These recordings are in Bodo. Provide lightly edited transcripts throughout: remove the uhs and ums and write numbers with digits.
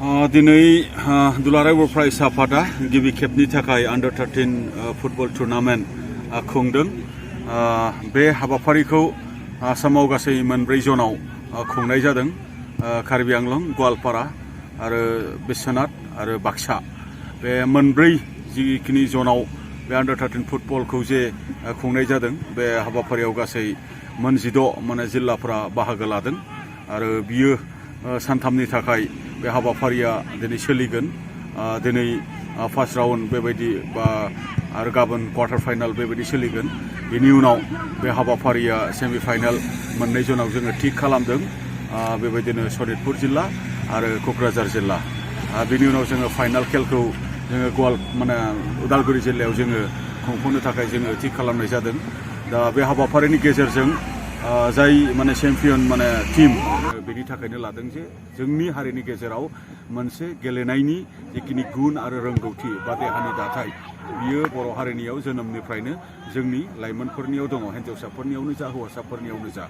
दिनै दुलाराय बर' फरायसा आफादा गिबि खेबनि थाखाय अंडर 13 फुटबल टुर्नामेन्ट खुंदों। बे हाबाफारिखौ आसामाव गासै मोनब्रै जनाव खुंनाय जादों। कार्बि आंलं, गवालपारा आरो बिश्वनाथ आरो बाक्सा। बे मोनब्रै जिखिनि जनाव बे अंडर 13 फुटबलखौ जे खुंनाय जादों, बे हाबाफारियाव गासै मोन 16 जिल्लाफोरा बाहागो लादों आरो बियो सानथामनि थाखाय बे हाबाफारिया दिनै सोलिगोन। दिनै फार्स्ट राउन्ड बेबायदि बा आरो गाबोन क्वार्टार फाइनाल बेबायदि सोलिगोन। बेनि उनाव बे हाबाफारिया सेमि फाइनाल मोननै जनाव जोङो थिक खालामदों। बेबायदिनो सनितपुर जिल्ला आरो क'क्राझार जिल्ला। बेनि उनाव जोङो फाइनाल खेलखौ जोङो उदालगुरि जिल्लायाव जोङो खुंफुंनो थाखाय जोङो थिक खालामनाय जादों। दा बे हाबाफारिनि गेजेरजों जाय चेम्पियन टीम बेनि थाखायनो लादों जे जोंनि हारिनि गेजेराव मोनसे गेलेनायनि जिखिनि गुन आरो रोंगौथि बा देहानि दाथाय बियो बर' हारिनियाव जोनोमनिफ्रायनो जोंनि लाइमोनफोरनियाव दङ, हिन्जावसाफोरनियावनो जा हौवासाफोरनियावनो जा।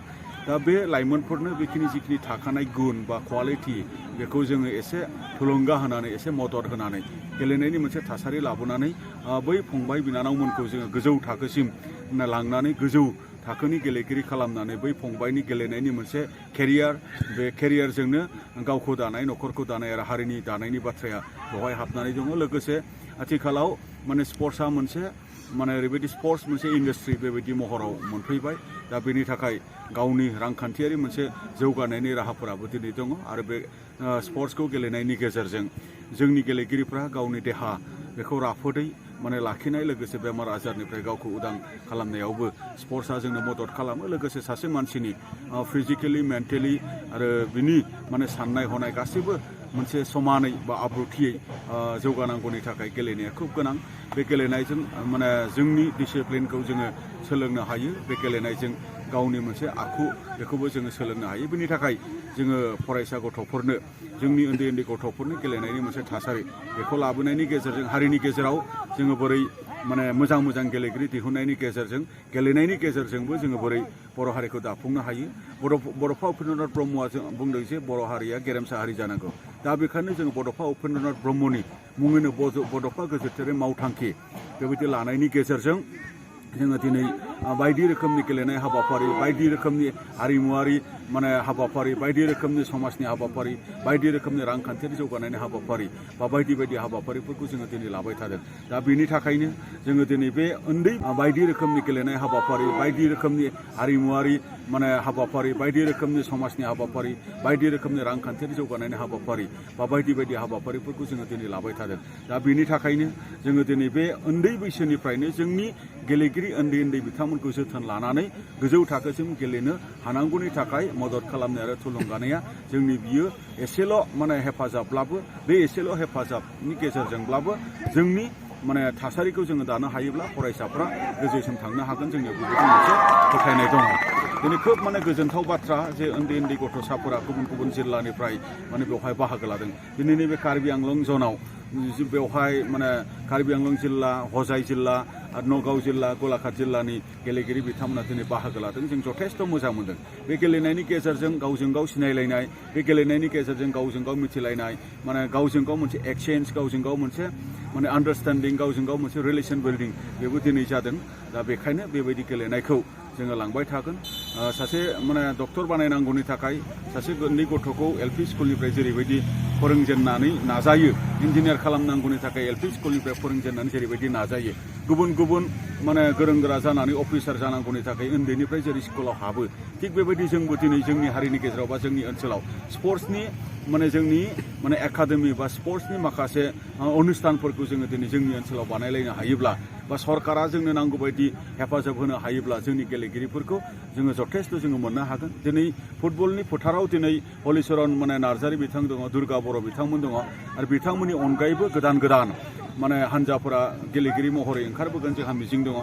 दा बे लाइमोनफोरनो बेखिनि जिखिनि थाखानाय गुन बा क्वालिटि बेखौ जोङो एसे थुलुंगा होनानै एसे मदद होनानै गेलेनायनि मोनसे थासारि लाबोनानै बै फंबाय बिनानावमोनखौ जोङो गोजौ थाखोसिम लांनानै गोजौ थाखोनि गेलेगिरि खालामनानै बै फंबायनि गेलेनायनि मोनसे केरियार, बे केरियारजोंनो गावखौ दानाय, न'खरखौ दानाय आरो हारिनि दानायनि बाथ्राया बेवहाय हाबनानै दङ। लोगोसे आथिखालाव स्पर्ट्सआ मोनसे ओरैबायदि स्पर्ट्स मोनसे इन्डास्ट्रि बेबायदि महराव मोनफैबाय। दा बेनि थाखाय गावनि रांखान्थियारि मोनसे जौगानायनि राहाफोराबो दिनै दङ आरो बे स्पर्ट्सखौ गेलेनायनि गेजेरजों जोंनि गेलेगिरिफ्रा गावनि देहा बेखौ राफोदै लाखिनाय, लोगोसे बेमार आजारनिफ्राय गावखौ उदां खालामनायावबो स्पर्ट्सआ जोंनो मदद खालामो। लोगोसे सासे मानसिनि फिजिकेलि, मेन्टेलि आरो बिनि साननाय हनाय गासैबो मोनसे समानै बा आब्रुथियै जौगानांगौनि थाखाय गेलेनाया खुब गोनां। बे गेलेनायजों जोंनि डिसिप्लिनखौ जोङो सोलोंनो हायो। बे गेलेनायजों गावनि मोनसे आखु बेखौबो जोङो सोलोंनो हायो। बेनि थाखाय जोङो फरायसा गथ'फोरनो, जोंनि उन्दै उन्दै गथ'फोरनो गेलेनायनि मोनसे थासारि बेखौ लाबोनायनि गेजेरजों हारिनि गेजेराव जोङो बोरै मोजां मोजां गेलेगिरि दिहुननायनि गेजेरजों, गेलेनायनि गेजेरजोंबो जोङो बोरै बर' हारिखौ दाफुंनो हायो। बड'फा उपेन्द्रनाथ ब्रह्मआ बुंदों जे बर' हारिया गेरेमसा हारि जानांगौ। दा बेखायनो जोङो बड'फा उपेन्द्रनाथ ब्रह्मनि मुङैनो बड'फा गोजोरथारि मावथांखि बेबायदि लानायनि गेजेरजों जोङो दिनै बायदि रोखोमनि गेलेनाय हाबाफारि, बायदि रोखोमनि हारिमुवारि हाबाफारि, बायदि रोखोमनि समाजनि हाबाफारि, बायदि रोखोमनि रांखान्थियारि जौगानायनि हाबाफारि बा बायदि बायदि हाबाफारिफोरखौ जोङो दिनै लाबाय थादों। दा बेनि थाखायनो जोङो दिनै बे उन्दै बायदि रोखोमनि गेलेनाय हाबाफारि, बायदि रोखोमनि हारिमुवारि हाबाफारि, बायदि रोखोमनि समाजनि हाबाफारि, बायदि रोखोमनि रांखान्थियारि जौगानायनि हाबाफारि बा बायदि बायदि हाबाफारिफोरखौ जोङो दिनै लाबाय थादों। दा बेनि थाखायनो जोङो दिनै बे उन्दै बैसोनिफ्रायनो जोंनि गेलेगिरि उन्दै उन्दै बिथांमोनखौ जोथोन लानानै गोजौ थाखोसिम गेलेनो हानांगौनि थाखाय मदद खालामनाय आरो थुलुंगानाया जोंनि बियो एसेल' हेफाजाबब्लाबो, बे एसेल' हेफाजाबनि गेजेरजोंब्लाबो जोंनि थासारिखौ जोङो दानो हायोब्ला फरायसाफ्रा गोजौसिम थांनो हागोन। जोंनियाव बेबायदि मोनसे फोथायनाय दङ। दिनै खोब गोजोनथाव बाथ्रा जे उन्दै उन्दै गथ'साफोरा गुबुन गुबुन जिल्लानिफ्राय बेवहाय बाहागो लादों। दिनै नैबे कार्बि आंलं जनाव बेवहाय कार्बि आंलं जिल्ला, हजाइ जिल्ला आरो नगाव जिल्ला, गलाघाट जिल्लानि गेलेगिरि बिथांमोना दिनै बाहागो लादों। जों जथेस्थ' मोजां मोनदों। बे गेलेनायनि गेजेरजों गावजों गाव सिनायलायनाय, बे गेलेनायनि गेजेरजों गावजों गाव मिथिलायनाय, गावजों गाव मोनसे एक्सचेन्ज, गावजों गाव मोनसे आन्डारस्टेन्डिं, गावजों गाव मोनसे रिलेसन बिल्डिं बेबो दिनै जादों। दा बेखायनो बेबायदि गेलेनायखौ जोङो लांबाय थागोन। सासे डक्टर बानायनांगौनि थाखाय सासे उन्दै गथ'खौ LP स्कुलनिफ्राय जेरैबायदि फोरोंजेननानै नाजायो, इन्जिनियार खालामनांगौनि थाखाय LP स्कुलनिफ्राय फोरोंजेननानै जेरैबायदि नाजायो, गुबुन गुबुन गोरों गोरा जानानै अफिसार जानांगौनि थाखाय उन्दैनिफ्राय जेरै स्कुलाव हाबो, थिग बेबायदि जोंबो दिनै जोंनि हारिनि गेजेराव बा जोंनि ओनसोलाव स्पर्ट्सनि जोंनि एकाडेमि बा स्पर्ट्सनि माखासे अनुष्ठानफोरखौ जोङो दिनै जोंनि ओनसोलाव बानायलायनो हायोब्ला बा सरकारा जोंनो नांगौ बायदि हेफाजाब होनो हायोब्ला जोंनि गेलेगिरिफोरखौ जोङो जथेस्थ' जोङो मोननो हागोन। दिनै फुटबलनि फोथाराव दिनै हलिचरन नार्जारि बिथां दङ, दुर्गा बर' बिथांमोन दङ आरो बिथांमोननि अनगायैबो गोदान गोदान हानजाफोरा गेलेगिरि महरै ओंखारबोगोन जोंहा मिजिं दङ।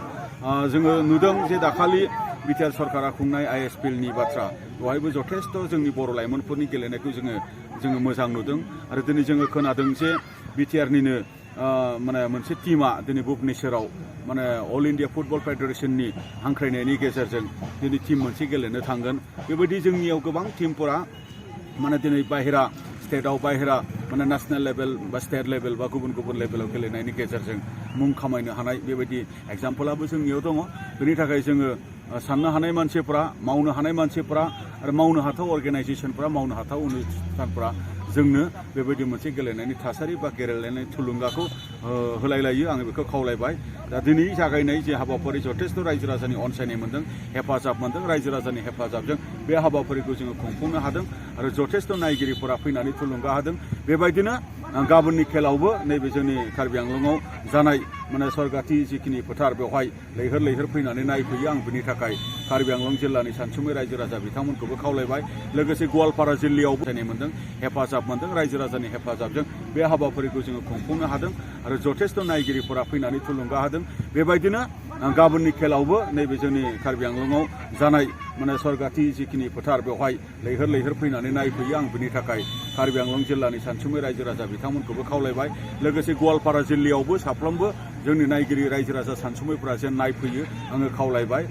जोङो नुदों जे दाखालि बिटिआर सरकारा खुंनाय ISPLनि बाथ्रा, बेवहायबो जथेस्थ' जोंनि बर' लाइमोनफोरनि गेलेनायखौ जोङो मोजां नुदों। आरो दिनै जोङो खोनादों जे बिटिआरनिनो मोनसे टीमा दिनै भुबनेश्वराव अल इन्डिया फुटबल फेडारेसननि हांख्रायनायनि गेजेरजों दिनै टीम मोनसे गेलेनो थांगोन। बेबायदि जोंनियाव गोबां टीमफोरा दिनै बाहेरा स्टेटआव बाहेरा माने नेशनेल लेभेल बा स्टेट लेभेल बा गुबुन गुबुन लेभेलाव गेलेनायनि गेजेरजों मुं खामायनो हानाय बेबायदि एग्जाम्पलाबो जोंनियाव दङ। बेनि थाखाय जोङो साननो हानाय मानसिफोरा, मावनो हानाय मानसिफोरा आरो मावनो हाथाव अर्गेनाइजेसनफोरा, मावनो हाथाव अनुष्ठानफोरा जोंनो बेबायदि मोनसे गेलेनायनि थासारि बा गेलेनायनि थुलुंगाखौ होलायलायो। आङो बेखौ खावलायबाय। दा दिनै जागायनाय जे हाबाफारि जथेस्थ' रायजो राजानि अनसायनाय मोन्दों, हेफाजाब मोन्दों। रायजो राजानि हेफाजाबजों बे हाबाफारिखौ जोङो खुंफुंनो हादों आरो जथेस्थ' नायगिरिफोरा फैनानै थुलुंगा होदों। बेबायदिनो गाबोननि खेलावबो नैबे जोंनि कार्बि आंलंआव जानाय माने सरगाथि जिखिनि फोथार बेवहाय लैहोर लैहोर फैनानै नायफैयो। आं बिनि थाखाय कार्बि आंलं जिल्लानि सानसुमै रायजो राजा बिथांमोनखौबो खावलायबाय। लोगोसे गवालपारा जिल्लायावबो अनसायनाय मोन्दों, हेफाजाब मोन्दों। रायजो राजानि हेफाजाबजों बे हाबाफारिखौ जोङो खुंफुंनो हादों आरो जथेस्थ' नायगिरिफोरा फैनानै थुलुंगा होदों। बेबायदिनो गाबोननि खेलावबो नैबे जोंनि कार्बि आंलंआव जानाय माने सरगाथि जिखिनि फोथार बेवहाय लैहोर लैहोर फैनानै नायफैयो। आं बिनि थाखाय कार्बि आंलं जिल्लानि सानसुमै रायजो राजा बिथांमोनखौबो खावलायबाय। लोगोसे गवालपारा जिल्लायावबो साफ्रोमबो जोंनि नायगिरि रायजो राजा सानसुमैफोरा जेन नायफैयो आङो खावलायबाय।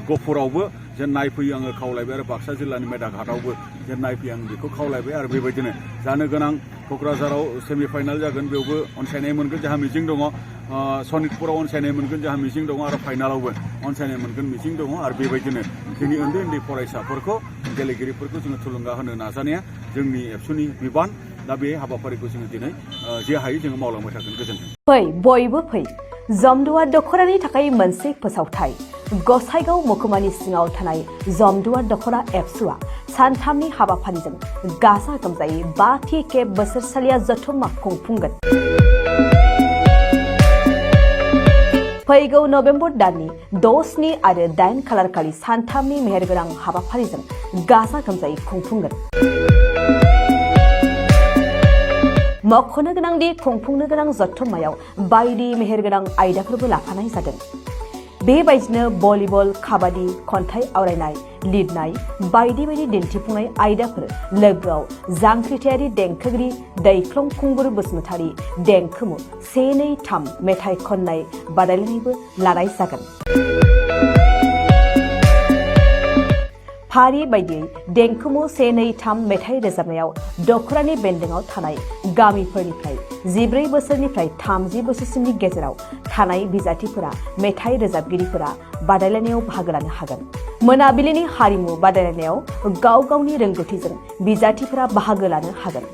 गहपुरावबो जेन नायफैयो आङो खावलायबाय आरो बाक्सा जिल्लानि मेदाघाटआवबो जेन नायफैयो आं बेखौ खावलायबाय। आरो बेबायदिनो जानो गोनां क'क्राझाराव सेमिफाइनाल जागोन, बेयावबो अनसायनाय मोनगोन जोंहा मिजिं दङ। सनितपुराव अनसायनाय मोनगोन जोंहा मिजिं दङ आरो फाइनालावबो अनसायनाय मोनगोन मिजिं दङ। आरो बेबायदिनो जोंनि उन्दै उन्दै फरायसाफोरखौ, गेलेगिरिफोरखौ जोङो थुलुंगा होनो नाजानाया जोंनि एबसुनि बिबान। दा बे हाबाफारिखौ जोङो दिनै जे हायो जोङो मावलांबाय थागोन। गोजोन्थों। फै बयबो फै। जमदुवार दख'रानि थाखाय मोनसे फोसावथाय। गसाइगाव महकुमानि सिङाव थानाय जमदुवार दख'रा एबसुआ सानथामनि हाबाफारिजों गाजा गोमजायै 5थि खेब बोसोरसालिया जथुम्मा खुंफुंगोन। फैगौ नबेम्बर दाननि 6, 7 आरो 8 खालारखालि सानथामनि मेहेरगोनां हाबाफारिजों गाजा गोमजायै खुंफुंगोन। मख'नो गोनांदि खुंफुंनो गोनां जथुम्मायाव बायदि मेहेरगोनां आयदाफोरबो लाफानाय जादों। बेबायदिनो भलिबल, काबादि, खन्थाइ आवरायनाय, लिरनाय बायदि बायदि दिन्थिफुंनाय आयदाफोर, लोगोआव जांख्रिथायारि देंखोगिरि दैख्लं खुंगुर बसुमतारी देंखोमु 1, 2, 3 मेथाइ खननाय बादायलायनायबो लानाय जागोन। फारि बायदियै देंखोमु 1, 2, 3 मेथाइ रोजाबनायाव दख'रानि बेन्दोंआव थानाय गामिफोरनिफ्राय 14 बोसोरनिफ्राय 30 बोसोरसिमनि गेजेराव थानाय बिजाथिफोरा, मेथाइ रोजाबगिरिफोरा बादायलायनायाव बाहागो लानो हागोन। मोनाबिलिनि हारिमु बादायलायनायाव गाव गावनि रोंगौथिजों बिजाथिफोरा बाहागो लानो हागोन।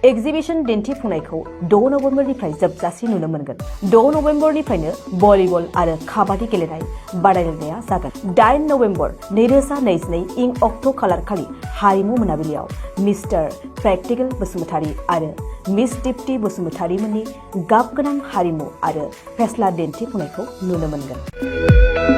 एक्जिबिशन दिन्थिफुंनायखौ 6 नबेम्बरनिफ्राय जोबजासिम नुनो मोनगोन। 6 नबेम्बरनिफ्रायनो भलिबल आरो काबादि गेलेनाय बादायलायनाया जागोन। 8 नबेम्बर 2022 इं अक्ट' खालारखालि हारिमु मोनाबिलियाव मिस्टार प्रेक्टिकेल बसुमतारी आरो मिस दीप्ति बसुमतारी मोननि गाब गोनां हारिमु आरो फेस्ला दिन्थिफुंनायखौ नुनो मोनगोन।